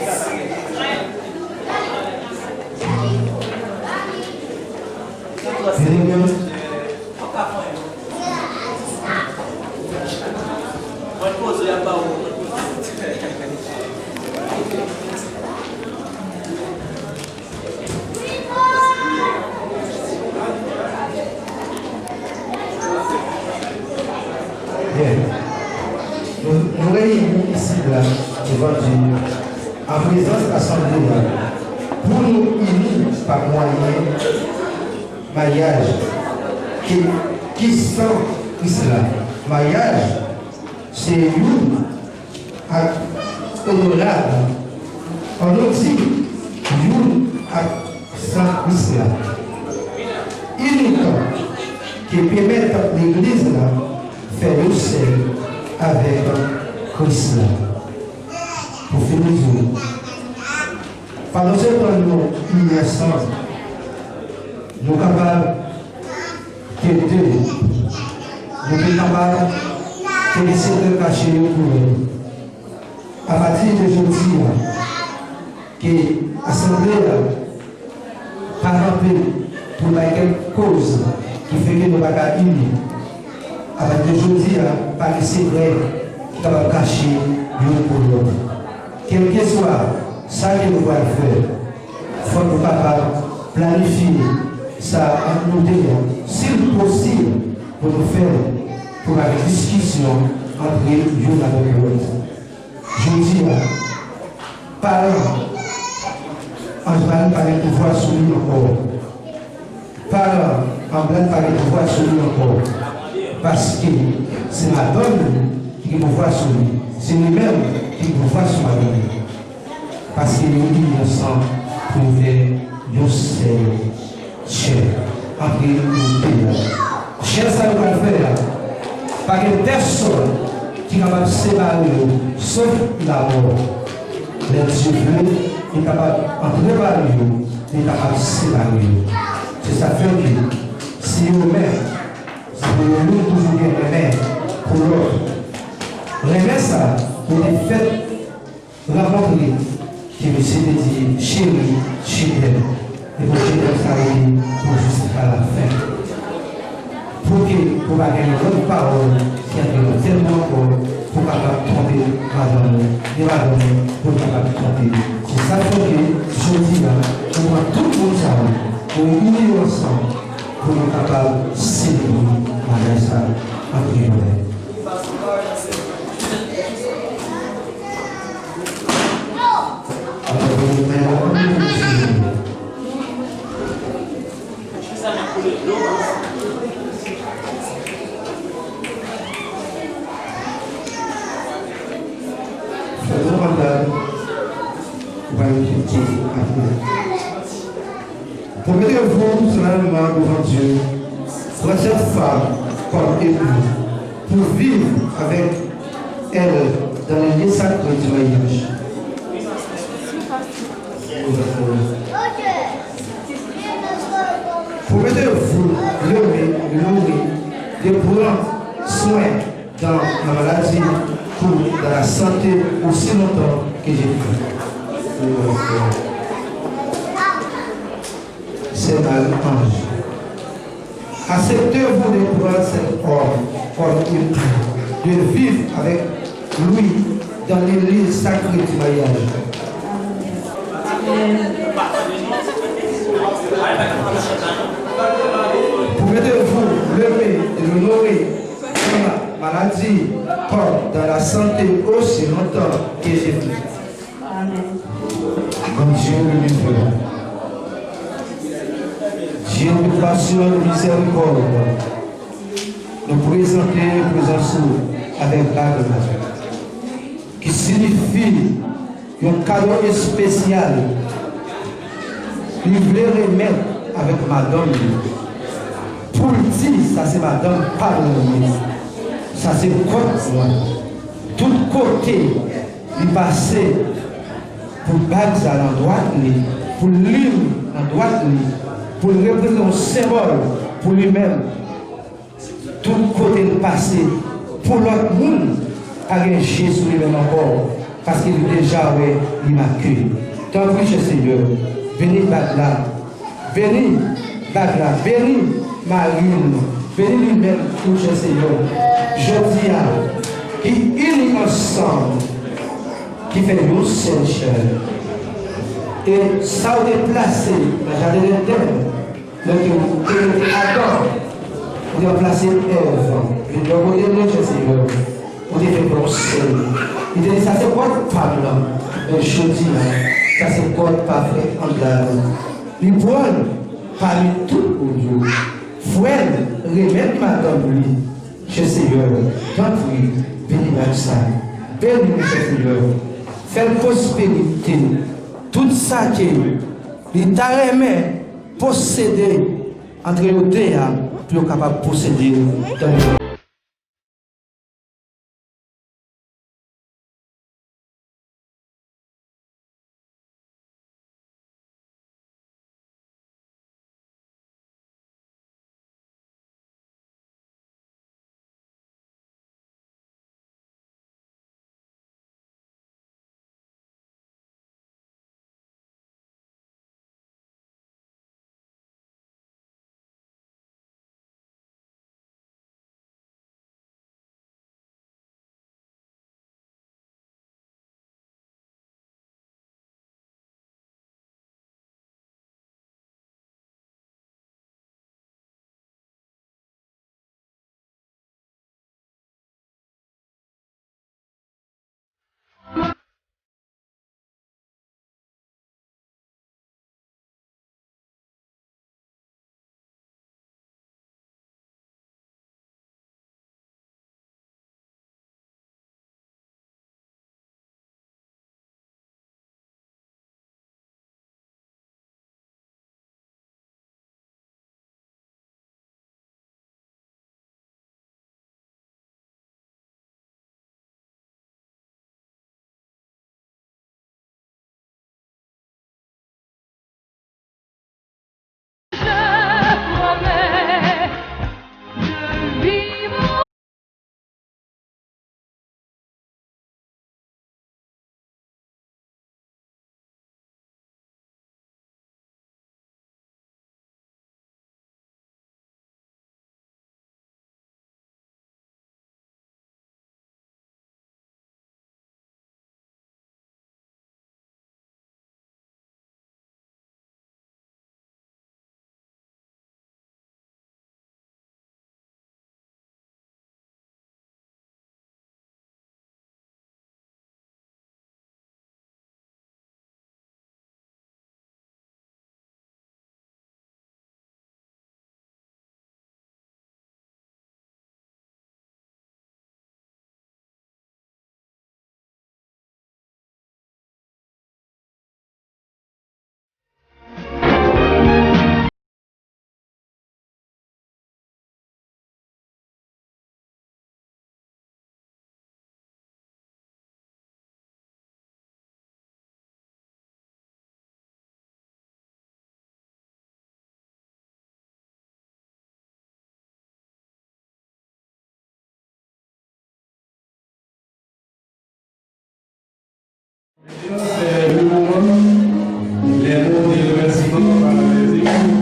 Mwen poze a pa ou. Byen. Nou, nou reyini isit la, devan Dye, an prezans asanble a, pou nou ini pa mwayen maryaj ki, ki san Kris la. Maryaj se youn ak onorab, an nou di youn ak san Kris la. Inik ki pèmèt legliz la fè yon sèl avèk Kris la. Pou fini di, pandan se tan nou ini ansanm, nou kapab te de. Nou te kapab te gen sekrè kache yo pou lòt. Apati de jodi a, ke asanble a pa kanpe pou bay kèk koz ki fè ke nou pa ka ini. Apati de jodi a, pa gen sekrè ki kapab kache youn pou lòt. Kèlkeswa sa ke nou pral fè, fòk nou kapab planifye sa ant nou de a, si l posib pou nou fè l, pou pa gen diskisyon ant youn avèk lòt. Jodi a, paran Angeline pa gen pouvwa sou li ankò. Paran Angeline pa gen pouvwa sou li ankò. Paske se madanm li ki gen pouvwa sou li. Se li menm ki gen pouvwa sou madanm li. Paske yo ini ansanm pou yo fè yon sèl chè. Antre nou de a. Chè sa yo pral fè a, pa gen pèsòn ki kapab separe yo, sof lamò. Lè Dye vle, li kapab antre pami yo, li kapab separe yo. Se sa k fè ke, si yo renmen, se pou yo youn toujou gen renmen pou lòt. Renmen sa, pou li fèt rankontre, ke misye te di, cheri, je t'aime. E pou je t'aime sa rete pou jiska la fen. Pou ke, pou pa gen yon lòt pawòl ki antre nan tèt mwen ankò, pou kapab twonpe madanm ou, ni madanm ou, pou kapab twonpe. Se sa k fè ke, jodi a, nou pran tout moun sa yo, pou nou ini yo ansanm, pou nou kapab selebre maryaj sa antre yo. Ou pral reflekte apre. Promettez-vous solennellement devant Dieu prendre cette femme comme épouse pour vivre avec elle dans les lieux sacrés du mariage. Promettez-vous l'aimer, l'honorer, de prendre soin dans la maladie, pour dans la santé aussi longtemps que j'ai pu. C'est mal ange. Acceptez-vous de prendre cet homme comme époux, de vivre avec lui dans les lieux sacrés du mariage. Promettez-vous l'aimer et l'honorer dans la maladie comme dans la santé aussi longtemps que j'ai pu. Amen. Bondye, nou benediksyon, Dye de konpasyon, de mizerikòd, nou prezante prezans ou avèk bag la, ki siyifi yon kado espesyal li vle remèt avèk madanm li. Pou l di, sa se madanm pa m li ye, sa se kòt mwen. Tout kote li pase, pou bag sa nan dwat li, pou l li nan dwat li, pou l reprezante yon senbòl pou li menm. Tout kote l pase, pou lòt moun pa gen je sou li menm ankò, paske li deja wè li make. Tanpri, chè Senyè, beni bag la, beni bag la, beni mari l, beni li menm tou, chè Senyè. Jodi a, ki ini ansanm, ki fè yon sèl chè. E sa w te plase nan jaden Edenn, lè ke w te mete Adan, ou te ranplase Èv. Vin bò kote mwen, chè Senyè. Ou te fè kò w sèl. Li te di, sa se kòd pa m nan. Men jodi a, sa se kòd pa frè Andal. Li pran l pami tout moun yo. Frè l remèt madanm li. Chè Senyè, tanpri, beni bag sa. Beni nou, chè Senyè. Fè l pwosperite. Tout sa ke li ta renmen posede antre yo de a, pou yo kapab posede dan yo. Le moman, les mots de remerciement par les époux.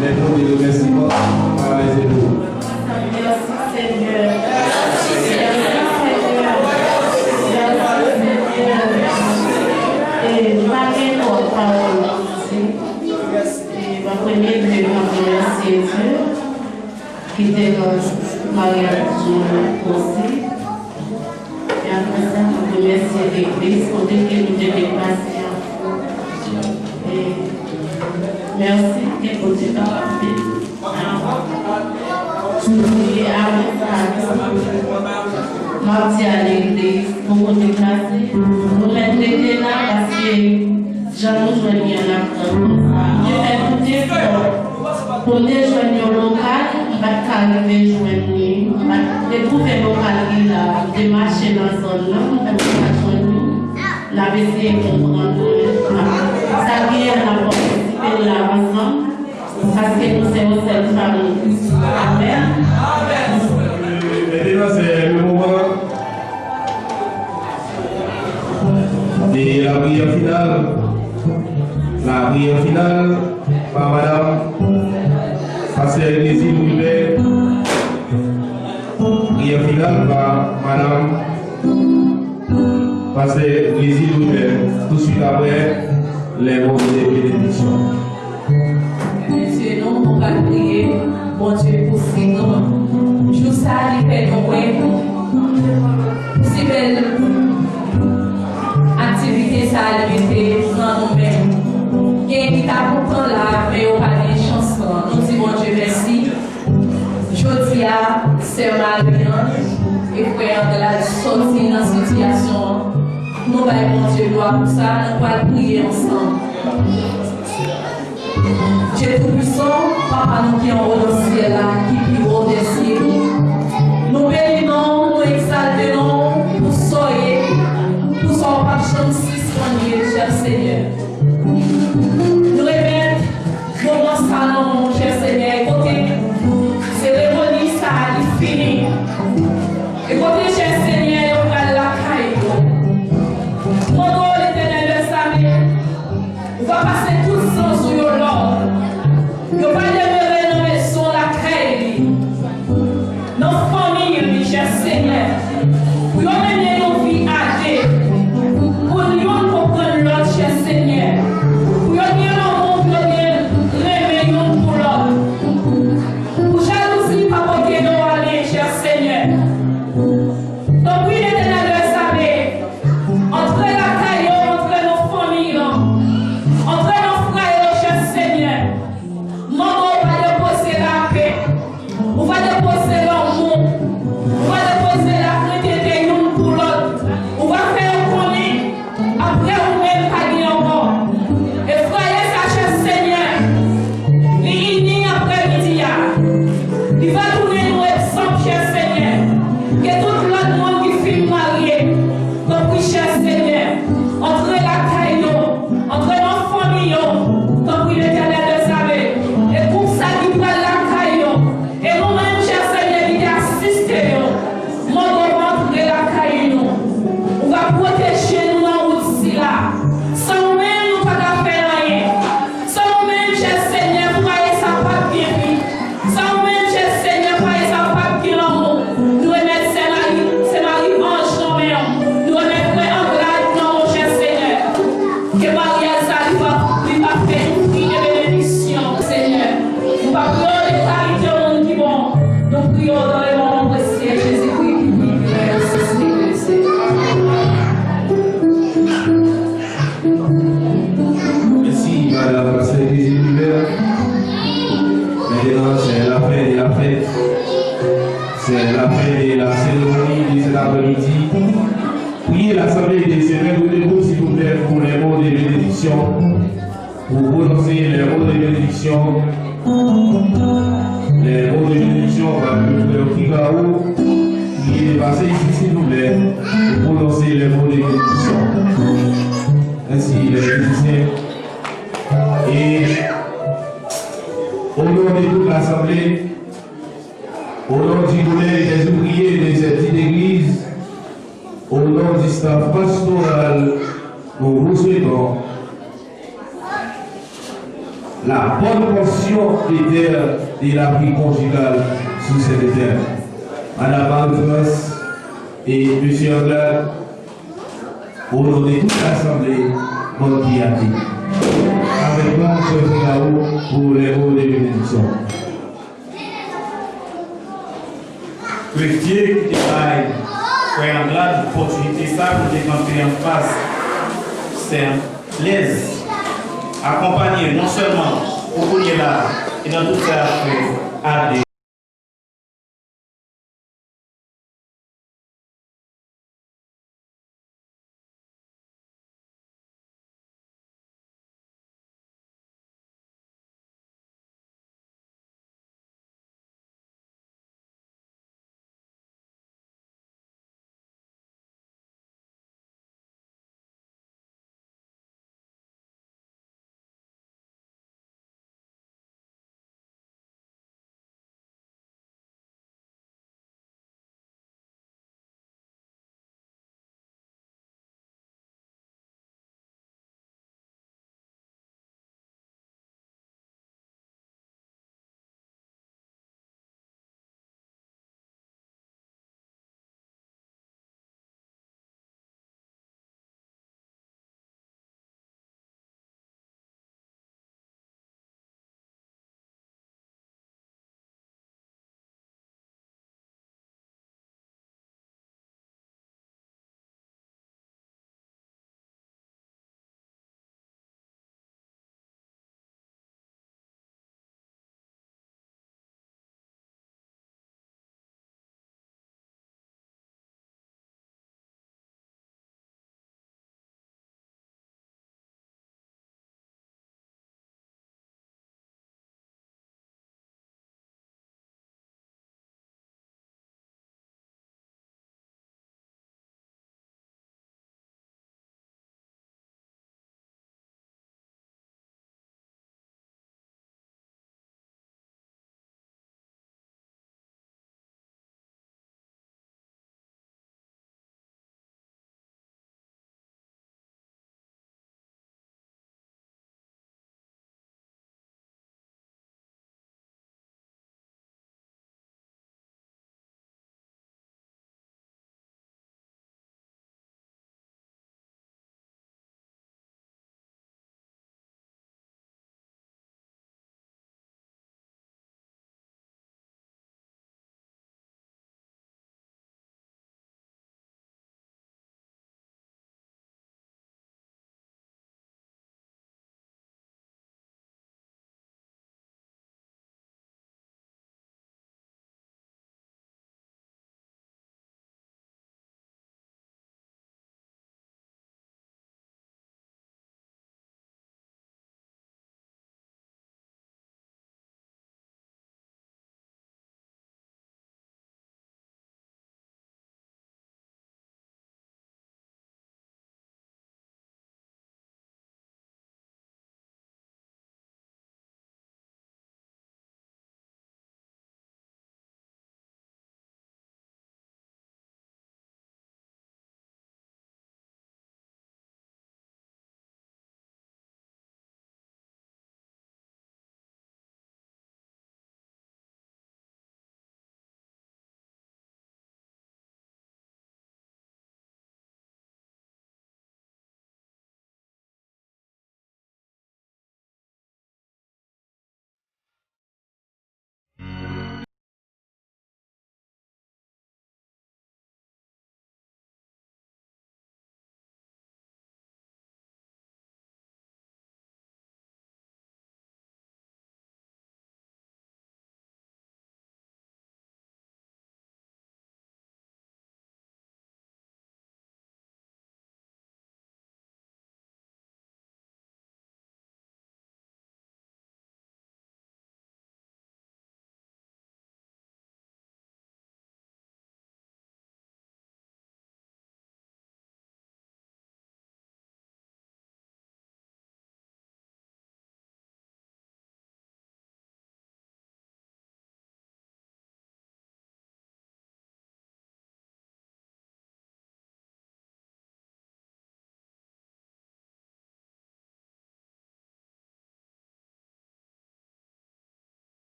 Les mots de remerciement par les époux. Mèsi, Senyè. Mèsi, Senyè. Mèsi, Senyè. E, m pa gen twòp pawòl pou di. E, an premye lye, m ap remèsye Dye ki te rann maryaj nou posib. E apre sa, m ap remèsye legliz kote ke nou te deplase an. E mèsi ke Bondye kapab beni. E apre sa, m ap di a legliz, poko deplase, nou mèt rete la paske jan nou jwenn li an ap tann konsa. Mwen fè tout efò pou m te jwenn yon lokal, m pa t ka rive jwenn li. M pa t te twouve lokal li la. M te mache nan zòn nan, m pa t ka jwenn li. N ap eseye konprann sa k genyen, n ap patisipe la ansanm, paske nou se yon sèl fanmi. Amèn. Mete nan sè le moman. E lapriyè final. Lapriyè final pa madanm pastè Egzil Wilbert. Priyè final pa madanm pastè Egzil Wilbert. Tousuit apre, les mots de bénédiction. Mesye, nou, nou pral priye Bondye pou fi nou. Jou sa a, li fè nou wè si bèl aktivite sa a, li mete nan nou men. Gen ki ta kontan la, men yo pa gen chans lan. Nou di Bondye mèsi. Jodi a, sè Marie-Ange e frè Anglade sòti nan sitiyasyon an. Nou bay Bondye glwa pou sa, nou pral priye ansanm. Dye Toupisan, Papa nou ki anwo nan syèl la, ki pi wo dèsye, nou beni non w, nou egzalte non w pou sa w ye, pou sa w p ap janm sispann ye, chè Senyè. Nou remèt moman sa nan men w, chè Senyè, e kote seremoni sa a li fini, e kote, chè Senyè, yo pral lakay yo. Mande w, Letènèl dèzame, ou va pase tout zanj ou yo lòd. Yo va demere nan mezon lakay li, nan fanmi li, chè Senyè. Pou yo mennen yon vi a de, pou youn konprann lòt, chè Senyè. Pou yo gen lanmou, pou yo gen renmen youn pou lòt. Pou jalouzi pa pote yo ale, chè Senyè. Tanpri, Letènèl dèzame, antre lakay yo, antre nan fanmi an, antre nan frè yo, chè Senyè. Mande w va depoze lapè, ou va depoze lanmou, ou va depoze lakrentete youn pou lòt, ou va fè yo konnen apre ou menm pa gen ankò. E fwaye sa, chè Senyè, li ini aprèmidi a, li va tounen yon egzanp, chè Senyè, ke tout lòt moun ki fin marye, tanpri, chè Senyè, antre lakay yo, antre nan fanmi yo, tanpri, Letènèl dèzame, e gwoup sa ki pral lakay yo, e nou menm, chè Senyè, ki te asiste yo, mande w antre lakay nou. Ou va pwoteje nou nan wout sila. San ou menm, nou pa ka fè anyen. San ou menm, chè Senyè, fwaye sa p ap gen vi. San ou menm, chè Senyè, fwaye sa p ap gen lanmou. Nou remèt sè Mari, sè Mari Anj nan men w. Nou remèt frè Anglad nan men w, chè Senyè. Ke maryaj sa li pa, li pa fè yon kri de benediksyon, Senyè. Nou pa priye w de kalite moun ki bon. Nou priye w dans le nom précieux de Jésus-Christ qui vit, qui règne, qui est saint. Mèsi, madanm pastè Egzil Wilbert. Maintenant, c'est la fin de la fête. C'est la fin de la cérémonie de cet après-midi. Priez l'assemblée de ce maître de vous, s'il vous plaît, pour les mots de bénédiction. Pour prononcer les mots de bénédiction. Les mots de bénédiction par le frère Figaro. Priez de passer ici, s'il vous plaît, pour prononcer les mots de bénédiction. Ainsi, les musiciens. Et au nom de toute l'assemblée, au nom du collège des ouvriers de cette dite église, au nom du staff pastoral, Nous vous souhaitons la bonne portion des terres et la vie conjugale sur cette terre. Madame Marie-France et Monsieur Anglade, au nom de toute l'Assemblée, bonne vie à tous. Avec moi, M. Figaro, pour les mots de bénédiction. Ke Dye ki te bay frè Anglad opòtinite sa pou te kanpe anfas sè Lèz, akonpanye non sèlman pou kounye la e nan tout sa y ap fè a de,